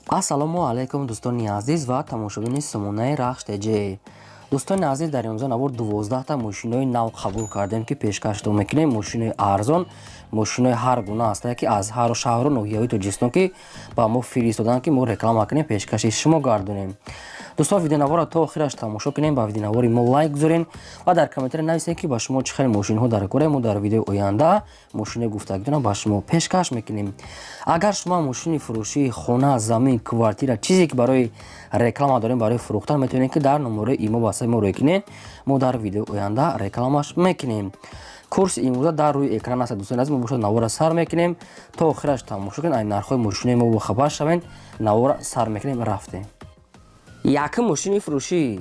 Ассалому алайкум, дӯстони азиз ва тамошобини сомонаи Рахш ТЖ. Дӯстони азиз, дар имрӯза навор 12та мошинои нав қабул кардем, ки пешкаштон мекунем. Мошинои арзон, мошинои ҳар гуна ҳастае, ки аз ҳару шаҳру ноҳияҳои Тоҷикистон, ки ба мо фиристоданд, ки мо реклама кунем, пешкаши шумо гардонем. Дӯстон, видеонаворро то охираш тамошо кунем, ба видеонавори мо лайк гузорем ва дар комментария нависем, ки ба шумо чӣ хел мошинҳо дар кора. Мо дар видеои оянда мошинои гуфтагитонро ба шумо пешкаш мекунем. Агар шумо мошини фурӯшии хона, замин, квартира, чизе ки барои реклама дорем, барои фурӯхтан, метавонед, ки дар номерои имо ба саи мо рӯй кунед. Мо дар видеои оянда рекламаш мекунем. Курси имрӯза дар рӯи экран аст. Дӯстони азиз, мо бошад навора сар мекунем, то охираш тамошо кунед, ай нархҳои мошинои мо бохабар шавед. Навора сар мекунем, рафтем. Якум мошини фурӯшӣ,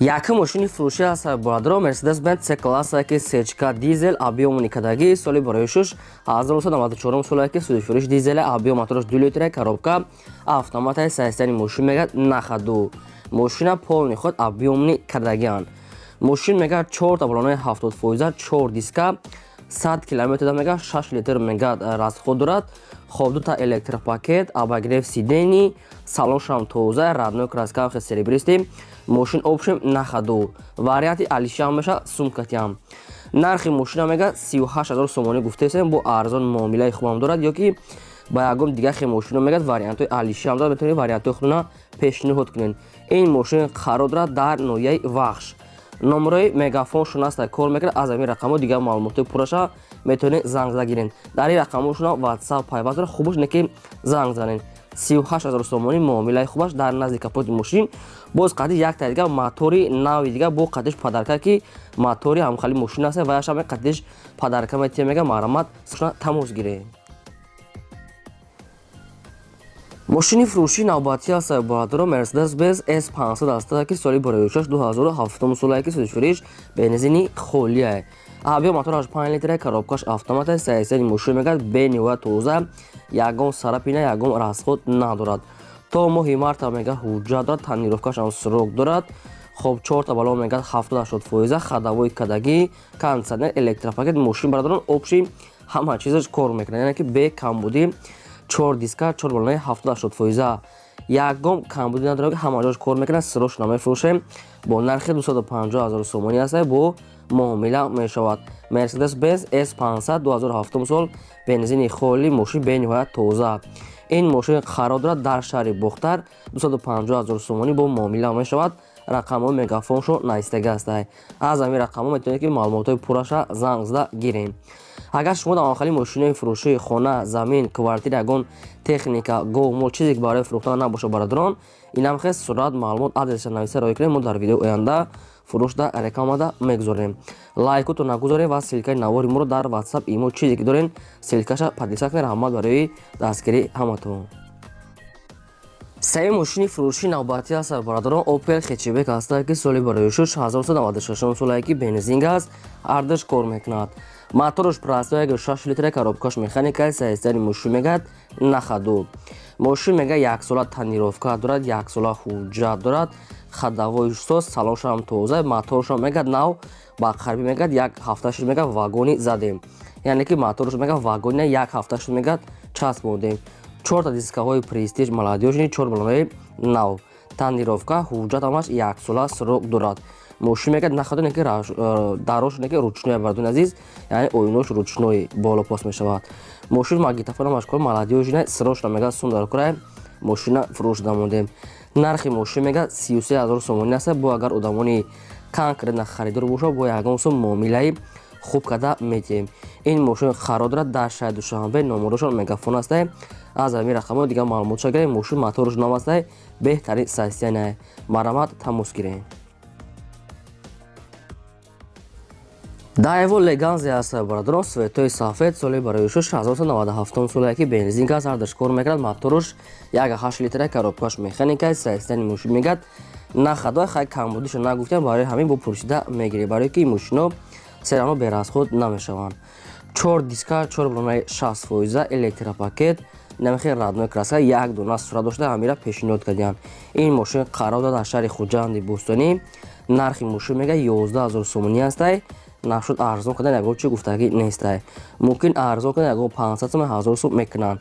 якум мошини фурӯшӣ аст, бародаро, Мерседес Бенз С класса, ки сечка, дизел, объёмный кадаги, соли барои шуш 1994 соле, ки судифурӯш, дизеле, объём мотораш 2 литра, коробка автоматаи. Состояние мошин мегӯяд на ходу, мошина полный ход, объёмный кардагианд. Мошин мегӯяд чорта балонаи 70%, чор диска, 100 километр мега 6 литр мега расход дорад. Хоб, дута электропакет, обогрев сидений, салоншам тоза, родной краска, серебристый. Мошин общем на ходу, варианти алишиам меша, сумкатиам. Нархи мошина мега 38 000 сомонӣ гуфтесем, бо арзон муомилаи хубам дорад. Ё ки ба ягон дигар хел мошино мегӯяд, вариантҳои алишиам дорад, метавонед вариантҳои худона пешниҳод кунед. Ин мошин қарор дорад дар ноҳияи Вахш. Номерои мегафоншон аст, кор мекунад. Аз ҳамин рақамҳо дигар маълумотҳои пурраша метавонед занг зада гиред. Дар ин рақамҳошона WhatsApp пайваст дорад. Хубаш не ки занг занед. 38 000 сомонӣ, муомилаи хубаш. Дар назди капоти мошин боз қади якта дигар мотори нави дигар бо қадиш подарка, ки мотори ҳамхали мошин аст, ва яшам қадиш подарка метия. Мега, марҳамат, тамос гиред. Мошини фурӯшии навбатӣ аст, бародаро, Мерседес Бенз С 500 аст, ки соли барои 2007 солае, ки судифурӯш, бензини холия, объём мотораш 5 литра, коробкаш автомат. Состояние мошин мегӯяд бениҳоят тоза, ягон царапина, ягон расход надорад. То моҳи марта мега ҳуҷҷат дорад, тонировкашам срок дорад. Хоб, чорта балон мегӯяд 70-80%, ходовой кадагӣ, кондиционер, электропакет. Мошин, бародарон, общий ҳама чизаш кор мекунад, яъне ки бе камбудӣ. Чор диска, чор балонаи 70-80%, ягон камбудӣ надорад, ҳама ҷош кор мекунад. Сирош намефурӯшем. Бо нархи 250 000 сомонӣ аст, бо муомила мешавад. Мерседес Бенз С 500, 2007 сол, бензини холӣ, мошин бениҳоят тоза. Ин мошин қарор дорад дар шаҳри Бохтар. 250 000 сомонӣ, бо муомила мешавад. Рақамҳои мегафоншо навистагӣ ҳастанд. Аз ҳамин рақамҳо метавонед, ки маълумотҳои пурраша занг зада гирем. Агар шумо дар охали мошинои фурӯшии хона, замин, квартира, ягон техника, гов, мол, чизе ки барои фурӯхтан набошад, бародарон, инам хел сурат, маълумот, адреса нависа роҳӣ кунед. Мо дар видеои оянда фурӯшда, рекламада мегузорем. Лайкото нагузорем ва ссылкаи навори моро дар WhatsApp, имо, чизе ки дорем, ссылкаша поделиться кунед. Раҳмат барои дастгирии ҳаматон. Сеюм мошини фурӯшии навбатӣ аст, бародарон, Опел Хэтчбек аст, ки соли барои шуш 1996 солае, ки бензин, газ, ҳардаш кор мекунад. Мотораш простой, 6 литра, коробкаш механика. Состояние мошин мегӯяд на ходу. Мошин мега яксола тонировка дорад, яксола ҳуҷҷат дорад, ходовой соз, салоншам тоза, моторшам мегӯяд нав, ба қарибӣ мегӯяд як ҳафта шуд, мегӯяд вагони задем, яъне ки моторш мегӯяд вагони як ҳафта шуд, мегӯяд часпондем. Чорта дискаҳои Престиж молодёжный, чор балонаи нав, тонировка, ҳуҷҷат ҳамаш яксола срок дорад. Мошин мегӯяд на ходу, ки дарош ки ручной, бардони азиз, яъне оинош ручной боло пос мешавад. Мошин магнитофонамаш кор, молодёжный, срочно мегӯяд сум дар кора, мошина фурӯш дамондем. Нархи мошин мегӯяд 33 000 сомонӣ аст. Бо агар одамони конкретно харидор бошад, бо ягон сум муомилаи хуб карда метиҳем. Ин мошин қарор дорад дар шаҳри Душанбе. Номерошон мегафон аст. Аз ҳамин рақамҳо дигар маълумотша гирем. Мошин моторш нав аст, беҳтарин состояние. Марҳамат, тамос гирем. Даево Леганзе аст, бародарон, цветои сафед, соли барои шуш 1997 соле, ки бензин, газ, ҳардаш кор мекунад. Моторш 1,8 литра, коробкаш механика. Состояние мошин мегӯяд на ходу. Хай, камбудиша нагуфтем, барои ҳамин бо пурсида мегирем, барое ки мошино серано бе расход намешаванд. Чор диска, чор балонаи 60%, электропакет, намехи родной краска, як дона сурат дошта, ҳамира пешниҳод кардианд. Ин мошин қарор дорад дар шаҳри Хуҷанди бӯстонӣ. Нархи мошин мега 11 000 сомонӣ ҳастай. Нашуд, арзон кардан ягон чи гуфтагӣ нестай. Мумкин арзон кардан ягон 500 сом, 1000 сом мекунанд.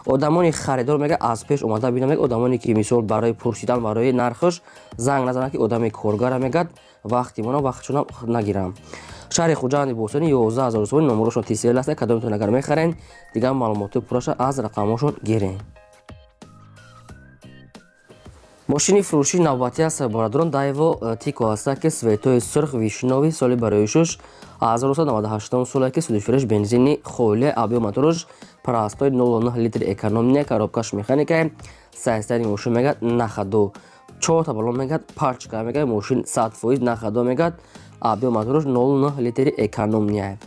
Одамони харидор мега аз пеш омада бинам, мега одамоне ки мисол барои пурсидан, барои нархаш занг назанад, ки одами коргара мегад, вақти мона вақтшонам нагирам. Шаҳри Хуҷанди Бостонӣ, 11 000 сомонӣ. Номерошон ТСЛ аст. Кадомтон агар мехарен, дигар маълумоти пурраша аз рақамҳошон гирен. Мошини фурӯшии навбатӣ аст, бародарон, Дайво Тико аста, ки цветои сурх, вишнёвый, соли бароишуш 1998 соле, ки судишуреш бензини холия, объём моторуш простой 0,9 литр, экономия, коробкаш механика. Состояние мошин мегад на ходу, чорта баллон мегад пачка, мегад мошин 100% на ходу, мегад объём моторуш 0,9 литри, экономия,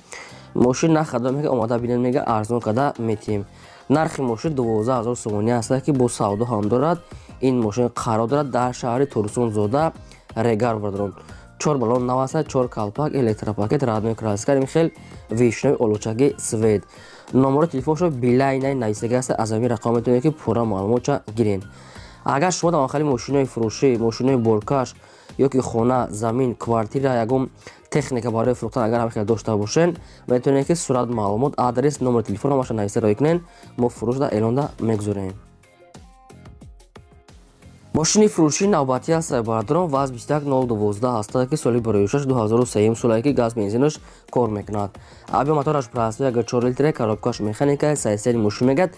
мошин на ходу, мега омада бинед, мега арзон када метиҳем. Нархи мошин 12 000 сомонӣ аст, ки бо савдо ҳам дорад. Ин мошин қарор дорад дар шаҳри Турсунзода, Регар, бародарон. Чор баллон нав аст, чор калпак, электропакет, родной краска, хел вишнёвый олучаги цвет. Номерои телефоншо билайнай нависаги аст. Аз ҳамин рақам метавонед, ки пурра маълумотша гирен. Агар шумо дар хали мошинои фурӯшӣ, мошинои боркаш ё ки хона, замин, квартира, ягон техника барои фурӯхтан агар ҳам хел дошта бошен, метавонед, ки сурат, маълумот, адрес, номери телефон ҳамаша нависа роӣ кунен. Мо фурӯшда эълонда мегузорем. Мошини фурӯшии навбатӣ аст, бародарон, ВАЗ 21012 аст, ки соли бароишаш 2003 соле, ки газ бензинаш кор мекунад. Объём мотораш простой 1,4 литре, коробкаш механика. Состояние мошин мегад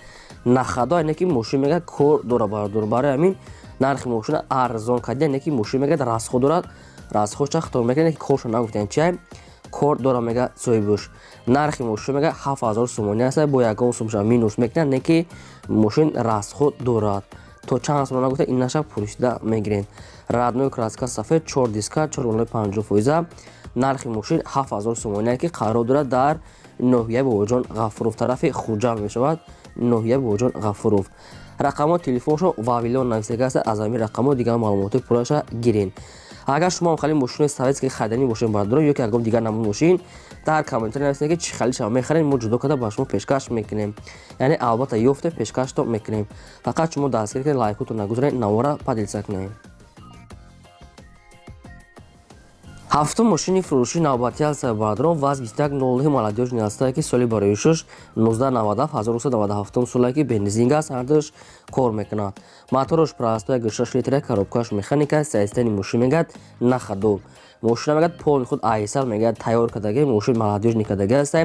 на ходу, айне ки мошин мегад кор дора, бародор. Барои ҳамин нархи мошина арзон кардия, не ки мошин мегад расход дорад, расходша хитоб мекунад, ки коршо нагуфтем чиай кор дора, мега соҳибуш. Нархи мошин мега 7000 сомонӣ аст, бо ягон сумша минус мекунад, не ки мошин расход дорад. То чанд сомон нагуфта, ин наша пурсида мегирем. Родной краска сафед, чор диска, чор баллони 50%. Нархи мошин 7000 сомонӣ, ки қарор дорад дар ноҳияи Бобоҷон Ғафуров, тарафи Хуҷанд мешавад, ноҳияи Бобоҷон Ғафуров. Рақамҳои телефоншо Вавилон нависага аст. Аз ҳамин рақамҳо дигар маълумоти пурраша гирен. Агар шумо хали мошинои советский хариданӣ бошед, бародарон, ё ки ягон дигар намуд мошин, дар комментарий нависед, ки чӣ халиша мехарем, мо ҷудо карда ба шумо пешкаш мекунем. Яъне албатта ёфте пешкашто мекунем. Фақат шумо дастгирӣ кунед, лайкотон нагузоред, навора поделиться кунед. Ҳафтум мошини фурӯшии навбатӣ аст, бародарон, ВАЗ 2109 молодёжный аст, ки соли бароишуш 1997, 1997 соле, ки бензин аст, ҳардуш кор мекунад. Мотораш простой 6 литра, коробкаш механика. Состояние мошин мегад на ходу. Мошина мегад полный худ айсар мегад тайёр кардаги, мошин молодёжный кардаги аст.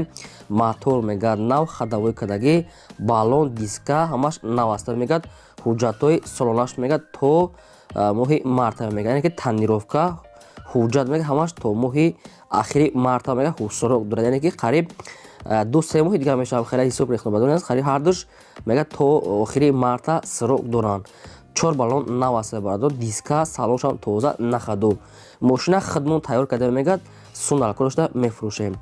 Мотор мегад нав, ходовой кардаги, баллон, диска ҳамаш нав аст, мегад ҳуҷҷатҳои солонаш мегад то моҳи марта, мегад яъне ки тонировка, ҳуҷҷат мега ҳамаш то моҳи ахири марта мега срок дорад, яъне ки қариб 2-3 моҳи дигар мешавад. Хеле ҳисоб рехнобадон аст, қариб ҳардуш мега то охири марта срок доранд. Чор баллон нав аст, бародор, диска, салоншам тоза, на ходу. Мошина хидмон тайёр карда, мегад суналкорашда мефурӯшем.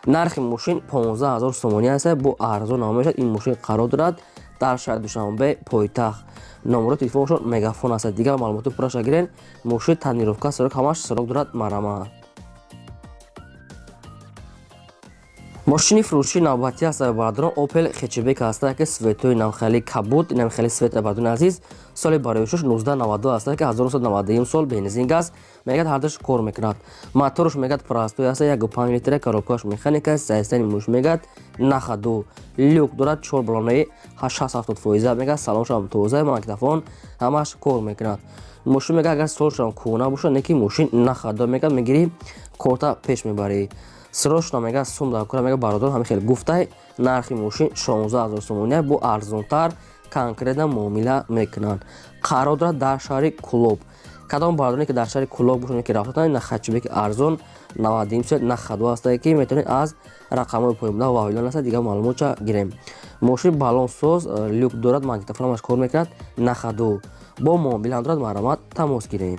Нархи мошин 15 000 сомонӣ аст, бо арзон намешавад. Ин мошин қарор дорад дар шаҳри Душанбе, пойтахт. Номерои телефоншон Мегафон аст. Дигар маълумоти пурраша гирен. Мошин тонировка, срок, ҳамаш срок дорад, марама. Мошини фурӯшии навбатӣ аст, бародарон, Опел хэтчбек аст, ки цветои намхели кабуд, намхели цвет, бародарони азиз. Соли бароишуш 1992 аст, ки 1991 сол, бензин газ мегад ҳардуш кор мекунад. Моторш мегад простой аст, 1,5 литра, коробкаш механика. Состояние муш мегад на ходу, люк дорад, чор баллонаи 60-70 фоиза, мегад салоншам тоза, магнитофон ҳамаш кор мекунад. Мошин мегад агар солшам кӯҳна бошад, не ки мошин на ходу, мегад мегирӣ, корта пеш мебарӣ. Срочно мега сум дар кора, мега бародар, ҳамин хел гуфтай. Нархи мошин 16 000 сомонӣ, бо арзонтар конкретно муомила мекунанд. Қарор дорад дар шаҳри Кулоб. Кадом бародароне ки дар шаҳри Кулоб бошанд, ки рафтатанд, на хэтчбеки арзон 90 на ходу ҳастае, ки метавонед аз рақамҳои поёнбуда Вавилон аст, дигар маълумотша гирем. Мошин баллонсоз, люк дорад, магнитофонамаш кор мекунад, на ходу, бо муомила дорад, марҳамат, тамос гирем.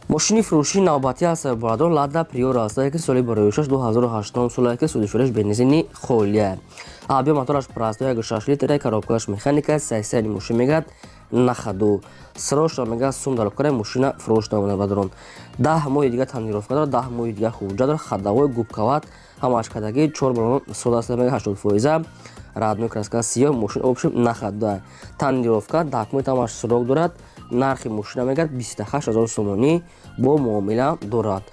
Мошини фурӯшии навбатӣ аст, бародарон, Лада Приора аст, ки соли бароишаш 2008 соле, ки судишуреш бензини холия, объём мотораш простой 1,6 литра, коробкаш механика. Состояние мошин мегад на ходу. Срочно мегад сум дар кора, мошина фурӯш намуда, бародарон. 10 моҳи дига тонировка дорад, 10 моҳи дига ҳуҷҷат дорад, ходовой, губкават ҳамааш кадаги, чор баллон сода аст, мега 80%, родной краска сиёҳ. Мошин общем на ходу, тонировка, документ ҳамаш срок дорад. Нархи мошина мегад 28 000 сомонӣ, бо муомила дорад.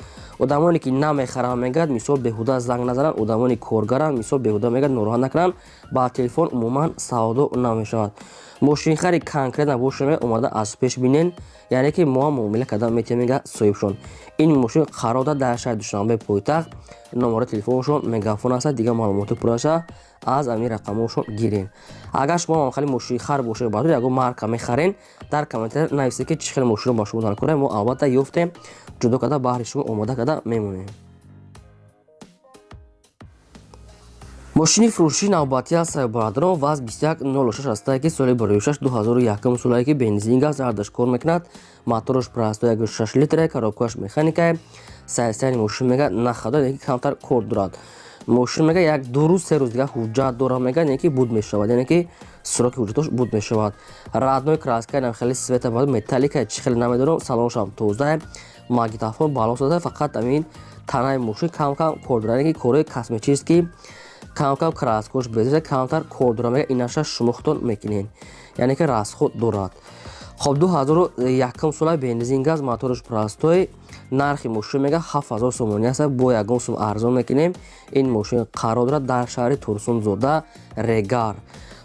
Одамоне ки намехаранд, мегӯяд, мисол, беҳуда занг назананд. Одамони коргаранд, мисол, беҳуда, мегӯяд, нороҳат накунанд. Ба телефон умуман савдо намешавад. Мошинхари конкретно боша, мега, омада аз пеш бинен, яъне ки мо муомила карда метавонем, мега соҳибшон. Ин мошин қарор дорад дар шаҳри Душанбе, пойтахт. Номарои телефоншон Мегафон аст. Дигар маълумоти пурраша аз ҳамин рақамҳошон гирен. Агар шумо ҳамхели мошинхар бошед, баъд ягон марка мехарен, дар комментария нависед, ки чӣ хел мошино ба шумо даркора. Мо албатта ёфтем, ҷудо карда, баҳри шумо омода карда мемонем. Мошини фурӯшии навбатӣ аст, бародарон. ВАЗ 2106 ҳастае, ки соли 2006, 2001 солае, ки бензин, газ ҳардаш кор мекунад. Мотораш простой, 1,6 литре, коробкааш механикае. Состояни мошин, мега, нахадо, яке камтар кор дорад. Мошин, мега, як ду рӯз, 3 рӯз дига ҳуҷҷат дорад, мега, яъне ки буд мешавад, яъне ки сроки ҳуҷҷатош буд мешавад. Родной краска, инам хеле цвета металлика, чӣ хеле намедонам. Салоншам тозае, магнитофон балон соза. Фақат ҳамин танаи мошин кам кам кор дорад, яъне ки корҳои косметический, кам кам краскош беза, камтар кор дорад, мега. Инаша шумо худтон мекунед, яъне ки расход дорад. Хоб, 2001 сола, бензин, газ, мотораш простой. Нархи мошин, мега, 7000 сомонӣ аст, бо ягон сум арзон мекунем. Ин мошин қарор дорад дар шаҳри Турсунзода, Регар.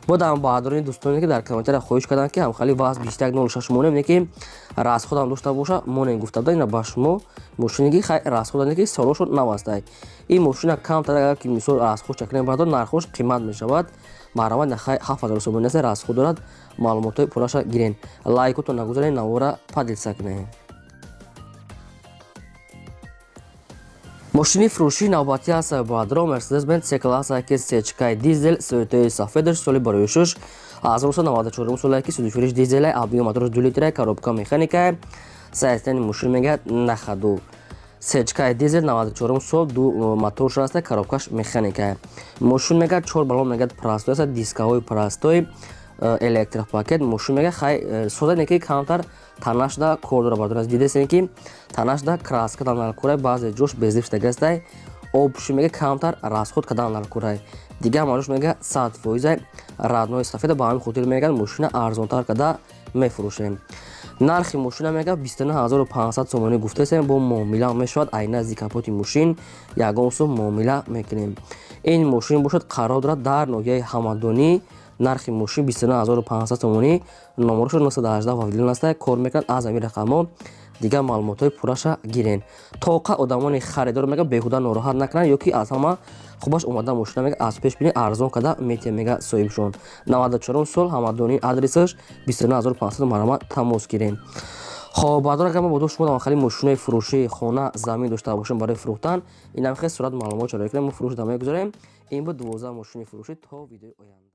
Бодам баъдорони дӯстоне, ки дар комментария хоҳиш карданд, ки ҳамхали ВАЗ 2106 монем, не ки расходам дошта боша, монем, гуфта буда. Ина ба шумо мошине, ки хай расход, ки солошо навастай. Ин мошина камтар агар ки, мисол, расход чакунем, баъдо нархош қимат мешавад. Марҳамат, хай 7000 сомонӣ аст, расход дорад. Маълумотҳои пурраша гирен. Лайкото нагузарен, навора поделиться кунед. Мошини фурӯшии навбатӣ аст, бародаро. Мерседес Бенз С класса, ки сечкаи дизел, цветои сафедаш, соли 2006, 1994 соле, ки судифуриш дизеле, объем мотораш 2 литре, коробка механика. Состояни мошин, мегӯяд, нахаду. Сечкаи дизел, 94 сол, ду моторш аст, коробкаш механика. Мошин, мегӯяд, чор балон, мегӯяд, простой аст, дискаҳои простой, электропакет. Мошин, мега, хай соза, не ки камтар танашда кор дора. Бардор, дидесен, ки танашда краска дан курай, баъзе ҷош безиф шудагастай. Обши, мега, камтар расход кардан курай. Дигар маҷош, мега, 100%-ай родной сафеда. Ба ҳамин хотир, мега, мошина арзонтар карда мефурӯшем. Нархи мошина, мега, 29 500 сомонӣ гуфтасем, бо муомила мешавад. Ай назди капоти мошин ягон сум муомила мекунем. Ин мошин бошад, қарор дорад дар ноҳияи Ҳамадонӣ. Нархи мошин 29 500 сомонӣ, номерошо 918 вавилон аста, кор мекунад. Аз ҳамин рақамҳо дигар маълумотҳои пурраша гирен. Тоқа одамони харидор, мега, беҳуда нороҳат накунанд, ё ки аз ҳама хубаш омада мошина, мега, аз пеш бини, арзон карда метиҳем, мега соҳибшон. 94 сол, Ҳамадонӣ, адресаш, 29 500. Марҳамат, тамос гирем. Хоб, баъдон, агар мо бо шумо хали мошинои фурӯшии хона, замин дошта бошем барои фурӯхтан, инам хел сурат маълумот чаро кунем, мо фурӯш да мегузорем. Ин буд 12 мошини фурӯшӣ. То видеои оянда.